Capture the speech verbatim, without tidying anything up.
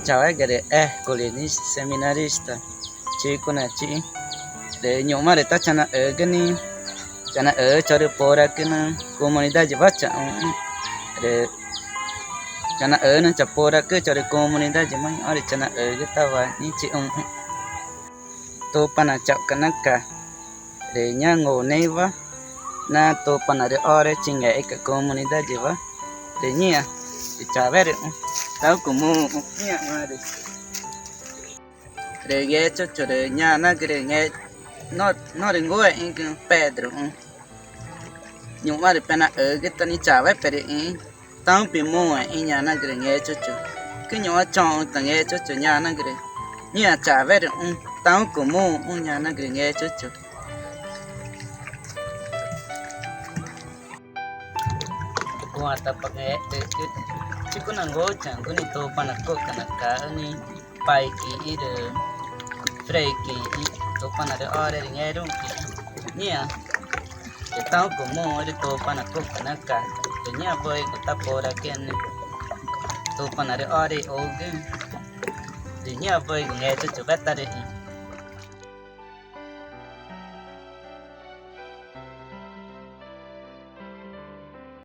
Chauéga rü Hércules nixĩ, seminarista, chicuna chixĩ. Rü ñu̱xma rü tá chanaxügü nixĩ, chanaxü chorü puracü na comunidadewa chaxũxü̃. Rü chanaxü na chapuracü chorü comunidadema ñu̱xma rü chanaxügütawa nixĩ chixũxü̃. Tupana chauxca̱x naca rü ñaã ngunexü̃wa na Tupana rü ore chingexü̃ca̱x comunidadewa. Rü ngĩxã rü chawerüxü̃, taxũ cumuü̃xü̃ ngĩxã rü rü Ngechuchu rü ñanagürü: Nge, no, norü ngúexü̃gü Pedruxü̃. Ñu̱xma rü penaxügü tá nixĩ, chawe perüxĩxü̃, taxũ pemuü̃exü̃, ñanagürü Ngechuchu. Rü ñu̱xma choxü̃ ta Ngechuchu, ñanagürü: Ngĩxã, chawerüxü̃, taxũ cumuü̃xü̃, ñanagürü Ngechuchu. Cua̱x ta pa ngextü̱xcü, chicunangúchaü̃gu nixĩ Tupana cuxca̱x naca̱x nixĩ, Paiquixü̃ rü Freiquixü̃, Tupana rü ore rü Ngeruü̃quixü̃. Ngĩxã rü taxũ cumuü̃ rü Tupana cuxca̱x naca, rü ngĩxã wüigu tá puracüe̱xna nixĩ, Tupana rü ore ixugüxü̃, rü ngĩxã wüigu Ngechuchuwe tá rüxĩxü̃.